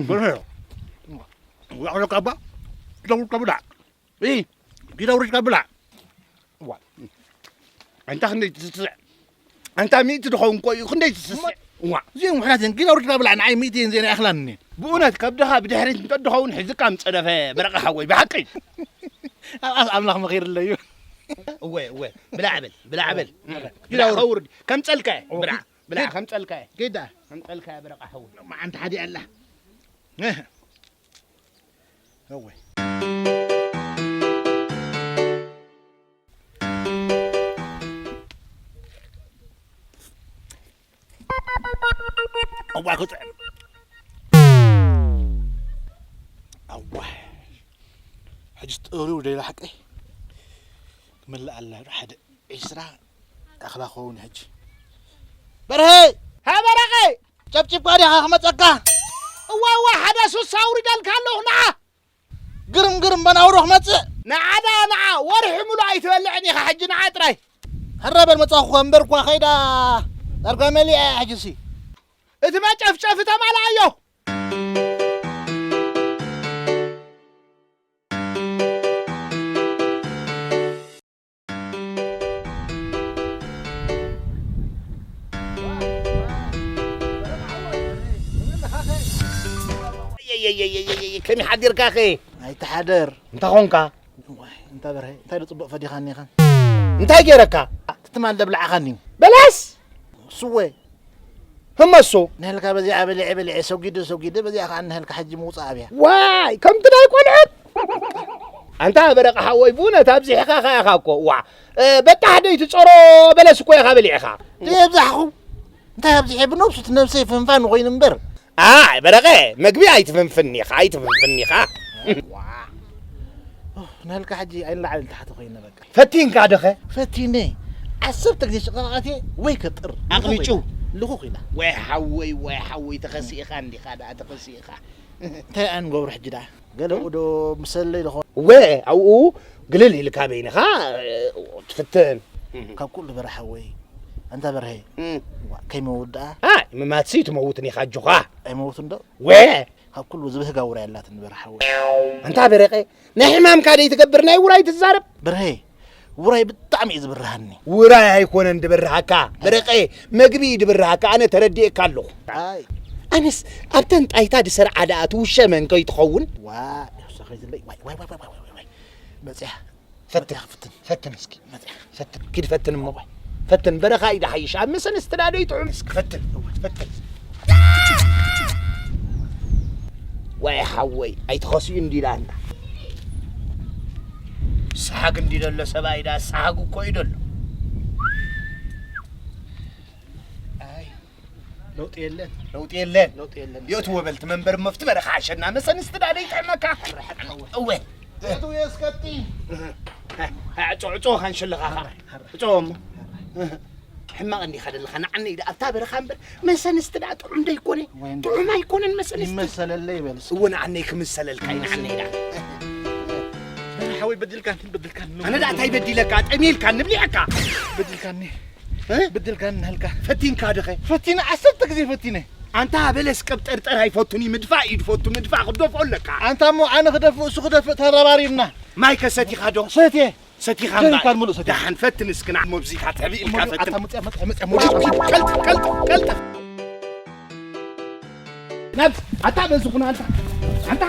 ብርሄ፣ ዋዕሮ ካባ፣ ኪሎ ውርድ ካብላ። እይ፣ ኪሎ ውርድ ካብላ። ዋ። ኣንታ ክንደይ ትስስዕ። ኣንታ ሚእቲ ድኸውን እኮ እዩ፣ ክንደይ ትስስዕ። ዋ። እዚኦም ውሕዳት እዮም፣ ኪሎ ውርድ ካብላ፣ ንዓይ ሚእቲ እየን፣ እዚአን ኣይኣኽላኒ። ብእውነት ከብድኻ ብድሕሪት እንተድኸውን ሕዝካ ምጸደፈ በረቐ ሓወይ፣ ብሓቂ። ኣብ ኣምላኽ መኺርለዩ። እወ፣ እወ፣ ብላዕ በል፣ ብላዕ በል። እወ። ብላዕ ከውርድ፣ ከም ጸልካ እየ፣ እወ። ብላዕ። ብላዕ ከም ጸልካ እየ። ጌዳ። ከም ጸልካ እየ በረቃ ሓወይ። መዓንቲ ሓዲ ኣላ። እህ። እወ። እዋ ክጥዕም። እዋ። ሕጂ ጥሪው ደይላ ሓቀይ። ክመልእ ኣላ ዶ ሓደ ዒስራ ኣኽላ ክኸውን እዩ ሕጂ። በርሀ! ሃ በረቐ! ጨብጭብካ ዲኻ ክመጸካ? እዋ፣ እዋ፣ ሓደ ሱስ ኣውሪደልካ ኣለኹ፣ ንዓ! ግርም፣ ግርም፣ በናውሮ ክመጽእ? ንዓ ደኣ፣ ንዓ፣ ወርሒ ሙሉእ ኣይትበልዕን ኢኻ፣ ሕጂ ንዓ ጥራይ። ሕረ በል መጻኹ፣ እምበር እኳ ከይዳ ዳርጋ መሊኣ እያ ሕጂሲ። እቲ መጨፍጨፊ ተማልኣዮ። የየየየየየ፣ ከመይ ሓዲርካ ኸ? ኣይትሓደር። እንታይ ኾንካ? ዋይ፣ እንታ በርሀ፣ እንታይ ዶ ጽቡቕ ፈዲኻኒ ኢኻ? እንታይ ገይረካ? እቲ ትማል ደብላዕኻኒ። በላስ? ስወ። ህመሶ። ንህልካ በዚኣ በሊዐ በሊዐ ሰጒደ ሰጒደ በዚኣ ከኣ ንህልካ ሕጂ ምውጻእ ኣብያ። ዋይ፣ ከምቲ ናይ ቆልዑት። ኣንታ በረቓ ሓወይ፣ ብእውነት ኣብዚሕካ ከኣ ኢኻ እኮ። ዋ፣ እ፣ በጣሕ ደይ ትጸሮ በለስ እኮ ኢኻ በሊዕኻ። ደይ ኣብዛሕኹ። እንታይ ኣብዚሐ ብነብሱ እቲ ነብሰይ ፍንፋን ኮይኑ እምበር። ኣይ፣ በረቐ፣ መግቢ ኣይትፍንፍን ኢኻ፣ ኣይትፍንፍን ኢኻ። ዋ። ክንህልካ ሕጂ ኣይንላዕልን ታሕቲ ኮይነ በቃ። ፈቲንካ ደኸ? ፈቲነ። ዓሰርተ ግዜ ሽቓቓት እየ ወይ ከጥር። ኣቕሊጩ። ልኹኽ ኢላ። ወይ ሓወይ፣ ወይ ሓወይ፣ ተኸሲእኻ እንዲኻ ደኣ፣ ተኸሲእኻ። እንታይ ኣንገብሮ ሕጂ ደኣ? ገለኡ ዶ ምሰለይ ዝኾነ? ወ፣ ኣብኡ ግልል ኢልካ በይንኻ፣ እ፣ ትፍትን። ካብ ኩሉ በረ ሓወይ። ኣንታ በርሀ። እም። ዋ፣ ከይመውት ደኣ? ኣይ፣ ምማትሲ ትመውትን ኢኻ ኣጆኻ። ኣይመውትን ዶ? ወ! ካብ ኩሉ ዝብህጋ ውራይ ኣላትኒ በረ ሓወይ። ኣንታ በረቐ፣ ናይ ሕማምካ ደይ ትገብር ናይ ውራይ ትዛረብ? በርሀ፣ ውራይ ብጣዕሚ እዩ ዝብርሃኒ። ውራይ ኣይኮነን ድብርሃካ፣ በረቐ፣ መግቢ እዩ ድብርሃካ፣ ኣነ ተረዲኤካ ኣለኹ። ኣይ። ኣነስ ኣብተን ጣይታ ድሰርዓ ደኣ ትውሸመን ከይትኸውን? ዋ፣ ይውሰኸ ዝለይ፣ ዋይ፣ ዋይ፣ ዋይ። መጽያ። ፈትን፣ መጽያ ክፍትን። ፈትን እስኪ። መጽያ። ፈትን፣ ኪድ ፈትን እሞ። ፈትን፣ በረኻ ኢዳ ሓይሽ፣ ኣብ መሰንስቲ ዳዶ ይጥዑም። እስኪ ፈትን፣ ፈትን። ወይ ሓወይ፣ ኣይትኸስዩ እንዲላ እንዳ። ሰሓግ እንዲ ደሎ ሰብኣይ ዳ ሰሓግ እኮ እዩ ደሎ። ኣይ፣ ለውጢ የለን። ለውጢ የለን። ለውጢ የለን። የእትዎ በልቲ መንበር መፍቲ በረኻ ሓሸና መሰንስቲ ዳ ደይጥዕመካ። እወ። የእትዎ የስከቲ። ዕጾ፣ ዕጾ ኻንሸለኻ ኻ። ዕጾ እሞ። ሕማቕ እንዲኻ ደለኻ። ንዓነይ ደኣ ኣብታ በረኻ እምበር መሰንስቲ ደኣ ጥዑም ዶ ይኮነ? ወይ እንዶ ጥዑም ኣይኮነን መሰንስቲ። ይመሰለለይ በል እስኪ። እወ ንዓነይ ክምሰለልካ እዩ ንዓነይ ደኣ። በርሀ ሓወይ በዲልካኒ፣ በዲልካኒ። ኣነ ደኣ እንታይ በዲለካ? ጠሚልካ ንብሊዐካ። በዲልካኒ። እ? በዲልካኒ ንሃልካ። ፈቲንካ ድኸ? ፈቲነ፣ ዓሰርተ ግዜ ፈቲነ። ኣንታ በለስ ቀብጠርጠር ኣይፈቱን እዩ፣ ምድፋእ እዩ ድፈቱ፣ ምድፋእ ክደፍኦ ኣለካ። ኣንታ እሞ ኣነ ክደፍእ፣ እሱ ክደፍእ ተረባሪብና። ማይ ከሰቲኻ ዶ? ሰትየ። ሰቲኻ ጀሪካን እምበር። ሙሉእ ሰትየ። ደሓን ፈትን እስኪ ንዓ፣ ሞብዚካ ትሕቢ ኢልካ እሞ ፈትን። ኣታ መጽያ፣ መጽያ፣ መጽያ፣ ሞሉእ። ቀልጥፍ፣ ቀልጥፍ፣ ቀልጥፍ። ናብ፣ ኣታ በዚ ኩን ኣንታ። ኣንታ።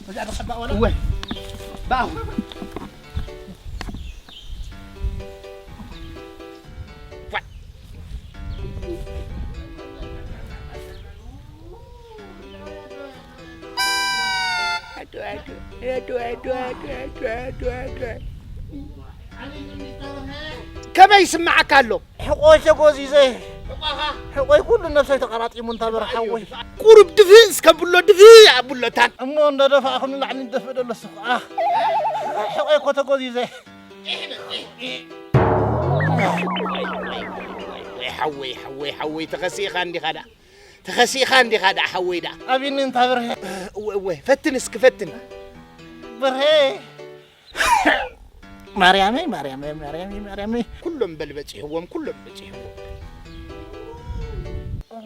በዚኣ ተቐባእ ዋላ? እወ። ባሁ። ከመይ ይስምዓካ ኣሎ? ሕቖይ ተጎዚዘ። ሕቖኻ? ሕቖይ ኩሉ ነብሰይ ተቐራጢሙ እንታ በረ ሓወይ። ቁሩብ ድፍእ እስከ ብሎ ድፍእ ኣብሎታን። እሞ እንደ ደፋእኹ ንላዕሊ ንደፍእ ደሎ ስኹ። ኣህ። ሕቖይ እኮ ተጎዚዘ። ወይ ሓወይ፣ ሓወይ፣ ሓወይ፣ ተኸሲእኻ እንዲኻ ደኣ። ተኸሲእኻ እንዲኻ ደኣ ሓወይ ደኣ። ኣቢኒ እንታ በርሄ። እወ፣ እወ፣ ፈትን እስኪ ፈትን። በርሄ። ማርያመይ፣ ማርያመይ፣ ማርያመይ፣ ማርያመይ። ኩሎም በል በጺሕዎም፣ ኩሎም በጺሕዎም።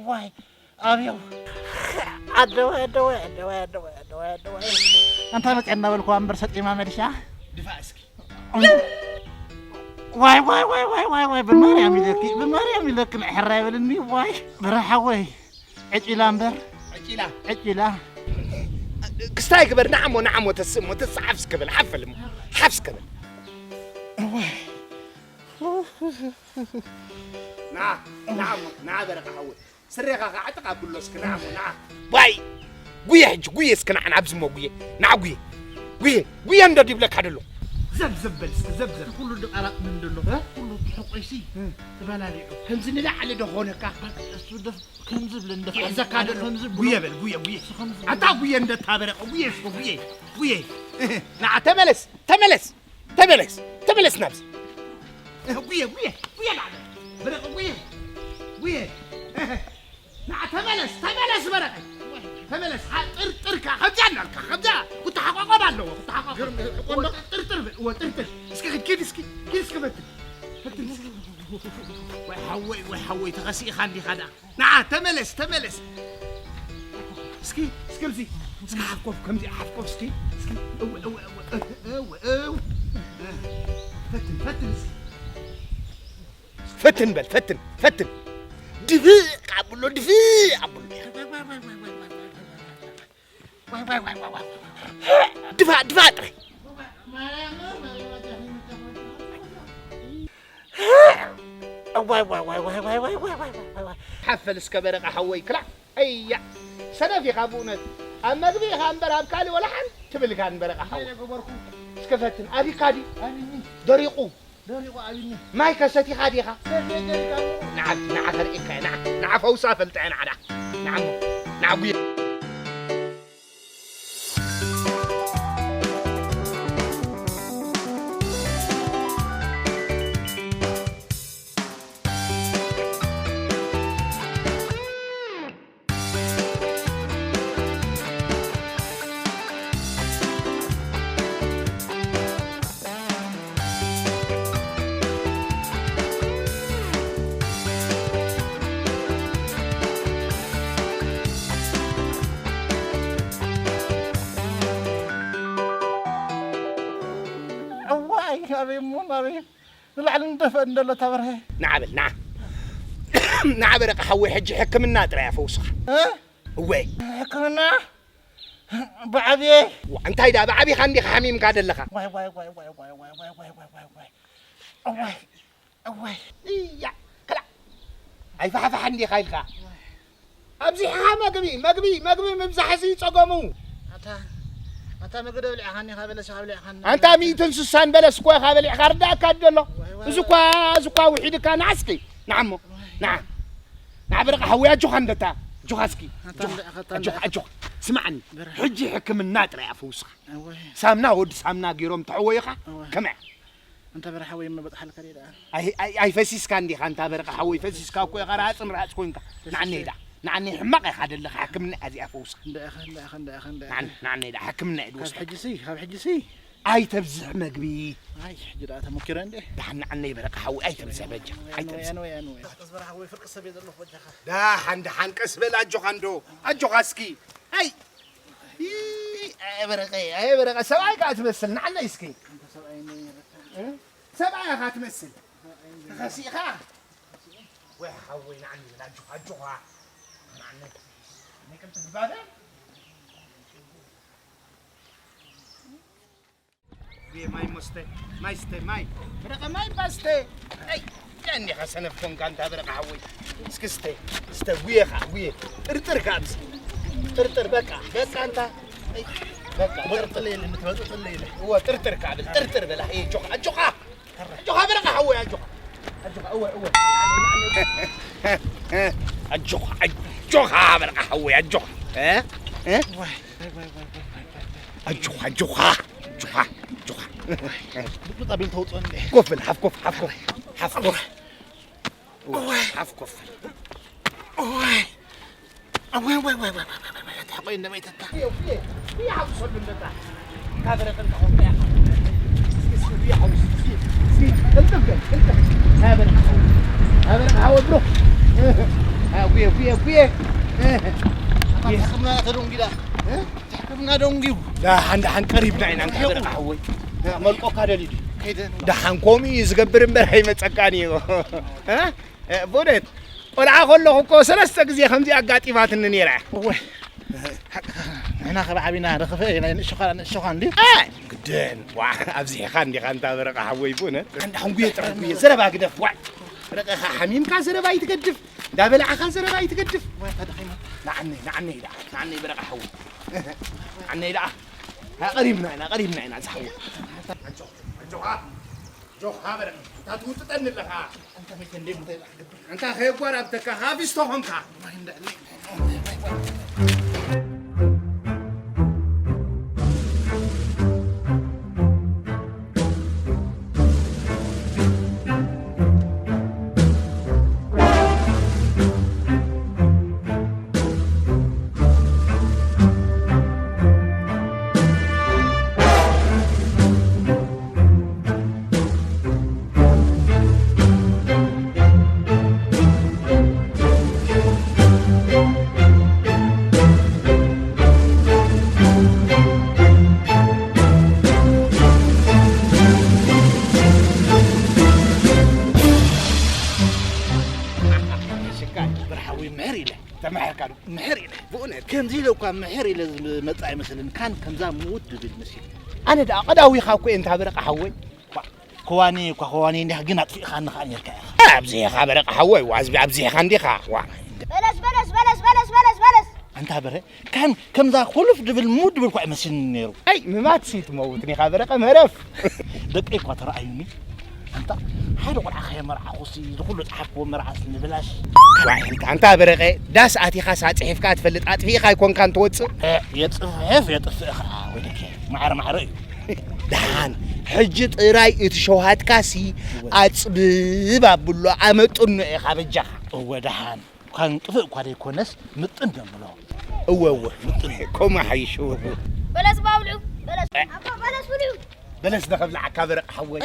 ዋይ፣ ኣብዮ። ኣደዋይ፣ ኣደዋይ፣ ኣደዋይ፣ ኣደዋይ፣ ኣደዋይ፣ ኣደዋይ። ኣንታ መጽያ እናበልኩዋ እምበር ሰጢማ መሊሻ። ድፋእ እስኪ። ዋይ፣ ዋይ፣ ዋይ፣ ዋይ፣ ዋይ፣ ዋይ፣ ብማርያም ኢለኪ፣ ብማርያም ኢለኪ፣ ንሕራይ በልኒ፣ ዋይ፣ በርሀ ሓወይ። ዕጭላ እምበር። ዕጭላ። ዕጭላ። ክስታይ ግበር፣ ንዓሞ፣ ንዓሞ፣ ተስእሞ፣ ተስሓፍስ ክብል፣ ሓፍልሞ፣ ሓፍስ ክብል። እዋይ። ና፣ ንዓሞ፣ ንዓ በረኻ ሓወይ። ስሬኻ ከዓ ጥቓ ብሎ እስኪ፣ ንዓሞ፣ ንዓ። ባይ። ጉየ ሕጂ፣ ጉየ እስኪ፣ ንዓ፣ ናብዝሞ ጉየ። ንዓ ጉየ። ጉየ፣ ጉየ እንዶ ዲብለካ ደሎ። ዘብ፣ ዘብ በል እስኪ፣ ዘብ፣ ዘብ። ኩሉ ድቐራቕ ምን ደሎ? እ? ኩሉ ሕቆይሲ እ። ትበላሊዑ። ከምዚ ንላዕሊ ዶ ኾነካ? እሱ ደፍ-፣ ከምዚ ብለ እንደ ይሕዘካ ደሎ። ከምዚ ብሎ። ጉየ በል፣ ጉየ፣ ጉየ። እሱ ከምዚ ኣታ ጉየ እንደታበረቀ፣ ጉየ እስኪ፣ ጉየ፣ ጉየ። ንዓ ተመለስ፣ ተመለስ፣ ተመለስ፣ ተመለስ ናብዚ። ጉየ፣ ጉየ፣ ጉየ ናብዚ። በረቀ፣ ጉየ፣ ጉየ። ንዓ ተመለስ፣ ተመለስ በረቀ። ተመለስ፣ ሓ-፣ ጥርጥርካ፣ ከምዚኣ እናልካ፣ ከምዚኣ ክትሓቋቋም ኣለዎ፣ ክትሓቋቋም። ግርም፣ እኮ እኮ ጥርጥር በል፣ እወ፣ ጥርጥር። እስኪ ኪድ፣ ኪድ እስኪ፣ ኪድ እስኪ ፈትን። ፈትን እስኪ። ወይ ሓወይ፣ ወይ ሓወይ፣ ተኸሲእኻ እንዲኻ ደኣ። ንዓ፣ ተመለስ፣ ተመለስ። እስኪ፣ እስኪ ኣብዚ፣ እስኪ ሓፍ ኮፍ፣ ከምዚ ሓፍ ኮፍ እስኪ። እስኪ፣ እወ፣ እወ፣ እወ፣ እወ፣ እወ። ፈትን፣ ፈትን እስኪ። ፈትን በል፣ ፈትን፣ ፈትን። ድፍእ ኣብሎ፣ ድፍእ ኣብሎ። ድፋእ፣ ድፋእ ጥራይ። እዋይ፣ ዋይ፣ ዋይ። ሓፈል እስከ በረቓ ሓወይ ክላእ። ኣያ፣ ሰነፍ ኢኻ ብእውነት። ኣብ መግቢ ኢኻ እምበር ኣብ ካልእ ወላ ሓንቲ ትብልካን በረቓ ሓወይ። እስከ ፈትን። ኣቢካ ድዩ? ኣቢኒ። ደሪቑ። ደሪቑ ኣቢኒ። ማይ ከሰቲኻ ዲኻ? ሰትየ ጀሪካኑ። ንዓ፣ ንዓ ከርእየካ እየ፣ ንዓ፣ ንዓ ፈውሳ ፈልጠ እየ፣ ንዓ፣ ንዓ፣ ንዓ እሞ፣ ንዓ ጉየ። እሞ ናበይ ንላዕሊ ንደፍእ እንደሎ ታበርሀ። ንዓ በል፣ ንዓ። ንዓ በረቃ ሓወይ፣ ሕጂ ሕክምና ጥራይ ኣፈውስኻ። እ? እወ። ሕክምና? ብዓብየ? ዋ፣ እንታይ ደኣ ብዓቢኻ እንዲኻ ሓሚምካ ዘለኻ? ዋይ፣ ዋይ፣ ዋይ። እዋይ፣ እዋይ። እያ፣ ክላ። ኣይፋሕፋሕ እንዲኻ ኢልካ። ኣብዚሕኻ መግቢ፣ መግቢ፣ መግቢ ምብዛሕ እዚ ጸገሙ። ኣታ፣ ኣታ መግቢ ኣብሊዕኻኒ፣ ካብ በለስ ኣብሊዕኻኒ። ኣንታ ሚእትን ስሳን በለስ እኮ ኢኻ በሊዕካ ርዳእካ ኣሎ። ዋይ፣ ዋይ፣ እዚ እኳ፣ እዚ እኳ ውሒድካ ንዓ እስኪ፣ ንዓ እሞ፣ ንዓ። ንዓ በረቃ ሓወይ ኣጆኻ እንደታ፣ ኣጆኻ እስኪ፣ ኣታ ኣጆኻ፣ እንዳ፣ ኣታ ኣጆኻ፣ እንዳ። ኣጆኻ። ስማዕኒ፣ በረ። ሕጂ ሕክምና ጥራይ ኣፈውስኻ። እወ። ሳምና ወዲ ሳምና ገይሮም ተሐወዩኻ፣ እወ። ከመይ? ኣንታ በረ ሓወይ እሞ በጽሓልካ ደኣ። ኣይ-፣ ኣይ-፣ ኣይፈሲስካ እንዲኻ፣ ኣንታ በረቃ ሓወይ፣ ፈሲስካ እኮ ኢኻ ራጽን ራጽ ኮንካ። ንዓነይ ደኣ፣ ንዓነይ ሕማቕ ኢኻ ደለኻ፣ ሕክምና እያ እዚኣ ፈውስካ። እንዳ ኢኻ፣ እንዳ ኢኻ፣ እንዳ ኢኻ፣ እንዳ ኢኻ። ንዓን-፣ ንዓነይ ደኣ፣ ሕክምና እየ ካብ ድወስደካ። ሕጂ ሲ፣ ካብ ሕጂ ሲ። ኣይተብዝሕ መግቢ። ኣይ፣ ሕጂ ደኣ ተመኪረ እንዴ። ደሓን ንዓነይ በረቃ ሓወይ፣ ኣይተብዝሕ በጃ፣ ኣንወ፣ ኣይተብዝሕ። ኣንወ፣ ኣንወ። ቀስ በረ ሓወይ፣ ፍርቂ ሰብ እየ ዘለኹ በጃኻ። ደሓን፣ ደሓን፣ ቀስ በል ኣጆኻ እንዶ፣ ኣጆኻ እስኪ። ኣይ፣ ይ-፣ ኣየ በረቀ፣ ኣየ በረቀ፣ ሰብኣይ ከኣ ትመስል፣ ንዓነይ እስኪ። ኣንታ ሰብኣይ እንዴ ነይረካ። እ? ሰብኣይ ኢኻ ትመስል። ተኸሲእኻ? ወይ ሓወይ፣ ንዓኒ በል፣ ኣጆኻ፣ ኣጆኻ። ንዓኒ። ናይ ቅድም ባበ? ጉየ ማይ መስተ፣ ማይ ስተ፣ ማይ። በረቐ ማይ ባስተ። ኣይ፣ ያኒ ኸሰነፍ ኮንካ ኣንታ በረቐ ሓወይ። እስኪ ስተ፣ ስተ፣ ጉየ ኸዓ፣ ጉየ። ጥርጥር ከኣ ኣብዚ። ጥርጥር፣ በቃ፣ በቃ ኣንታ። ኣይ፣ በቃ፣ ጥርጥር። ጥለ የለ፣ ምትበል ጥለ የለ። እወ፣ ጥርጥር ከኣ ብል፣ ጥርጥር በላ። ኣይ፣ ኣጆኻ፣ ኣጆኻ። ኣጆኻ በረኻ ሓወይ፣ ኣጆኻ። ኣጆኻ፣ እወ፣ እወ። ኣጆኻ፣ ኣጆኻ በረኻ ሓወይ፣ ኣጆኻ። እ? እ? ዋይ፣ ዋይ፣ ዋይ። ኣጆኻ፣ ኣጆኻ፣ ኣጆኻ፣ ኣጆኻ። ብጣቢል ተውፅኦ እንዴ? ኮፍ በል፣ ሓፍ ኮፍ፣ ሓፍ ኮፍ፣ ሓፍ ኮፍ። እወ። ሓፍ ኮፍ በል። እወ። እወ፣ እወ፣ እወ፣ እወ፣ እወ፣ እወ፣ እታ ቆይ እንደመይተታ። እየ፣ እየ፣ እየ፣ ሓውሰሉ እንደታ። ካበረ ቅልጣ ኾንካ ያኻ። እስኪ፣ እስኪ፣ እየ፣ ሓውስ፣ እስኪ፣ እስኪ፣ ቅልጥፍ በል፣ ቅልጥፍ። ካበረ ሓው-፣ ካበረ ሓው ብሎ። ኣጉየ፣ ጉየ፣ ጉየ። ኣታ ሕክምና ተደንጊዳ። እ? ሕክምና ደንጊው። ደሓን፣ ደሓን፣ ቀሪብና ኢና፣ እንታ ይኸው። በረኻ ሓወይ። መልቆካ ደሊዩ ድዩ? ከይደ። ደሓን፣ ከምኡ እዩ ዝገብር እምበር ኣይመጸካን እዩ። እ? እ፣ ብእውነት፣ ቆልዓ ከለኹ እኮ ሰለስተ ግዜ ከምዚ ኣጋጢማትኒ ነይራ። እወ። ሓቅኻ። ንሕና ካብ ዓቢና ንኽፍእ ኢና፣ ንእሽኻ፣ ንእሽኻ እንድዩ። እ፣ ግድን። ዋ፣ ኣብዚሕኻ እንዲኻ እንታ በረቓ ሓወይ፣ ብእውነት። እንዳ ሕንጉየ ጥራሕ ጉየ፣ ዘረባ ግደፍ፣ ዋይ። በረቓኻ ሓሚምካ ዘረባ ኣይትገድፍ፣ እንዳበላዕኻ ዘረባ ኣይትገድፍ። ዋይ፣ ተደኺመ። ንዓነይ፣ ንዓነይ ደኣ፣ ንዓነይ በረቓ ሓወይ። ንዓነይ ደኣ። ቀሪብና ኢና፣ ቀሪብና ኢና፣ ዝሓወይ። ኣጆኻ፣ ኣጆኻ። ጆኻ በረቐ፣ እንታይ ትውጥጠኒ ኣለኻ? ኣንታ መይተ እንደ እንታይ ደኣ ክገብር? ኣንታ ከየጓራብተካ፣ ሃፊስቶ ኾንካ። ሽካይ፣ በረኻ ሓወይ ምሕር ኢለ። ተማሒርካ ዶ? ምሕር ኢለ። ብእውነት፣ ከምዚ ኢለ እኳ ምሕር ኢለ ዝመጽእ ኣይመስልን። ካን ከምዛ ምውት ድብል መሲሉ። ኣነ ደኣ ቀዳዊኻ እኮ እየ እንታ በረቓ ሓወይ። ኳ፣ ከዋኒ እኳ ከዋኒ እንዲኻ ግን ኣጥፊእኻኒ ኸኣ ነርካ ኢኻ። ኣብዚኻ በረቓ ሓወይ፣ ዋ፣ ኣብዚ፣ ኣብዚኻ እንዲኻ። ዋ። በለስ፣ በለስ፣ በለስ፣ በለስ፣ በለስ፣ በለስ። ኣንታ በረ፣ ካን ከምዛ ኩልፍ ድብል ምውት ድብል እኳ ኣይመስልን ነይሩ። ኣይ፣ ምማትሲ ትመውት ኒኻ በረቐ መረፍ። ደቀይ እኳ ተረኣዩኒ። ኣንታ ሓደ ቆልዓ ከየመርዓኹሲ፣ ዝኹሉ ጸሓፍክዎ መርዓስ ንብላሽ። ዋይ፣ ኣንታ፣ ኣንታ በረቐ፣ ዳስ ኣቲኻስ ኣጽሒፍካ ትፈልጥ? ኣጥፊእኻ ኣይኮንካን ትወጽእ? እ፣ የጽሕፍ የጥፍእ ኸዓ ወደከ፣ ማዕረ ማዕረ እዩ። ደሓን፣ ሕጂ ጥራይ እቲ ሸውሃትካሲ እወ። ኣጽብብ ኣብሎ፣ ኣመጥኖ ኢኻ በጃኻ። እወ፣ ደሓን። እኳ እንጥፍእ እኳ ዘይኮነስ፣ ምጥን ደምሎ። እወ፣ እወ። ምጥን። ከምኡ ሓይሽ፣ እወ። በለስ ባብልዑ፣ በለስ፣ ኣባ በለስ ብልዑ። በለስ ዶ ከብልዓካ በረቕ ሓወይ?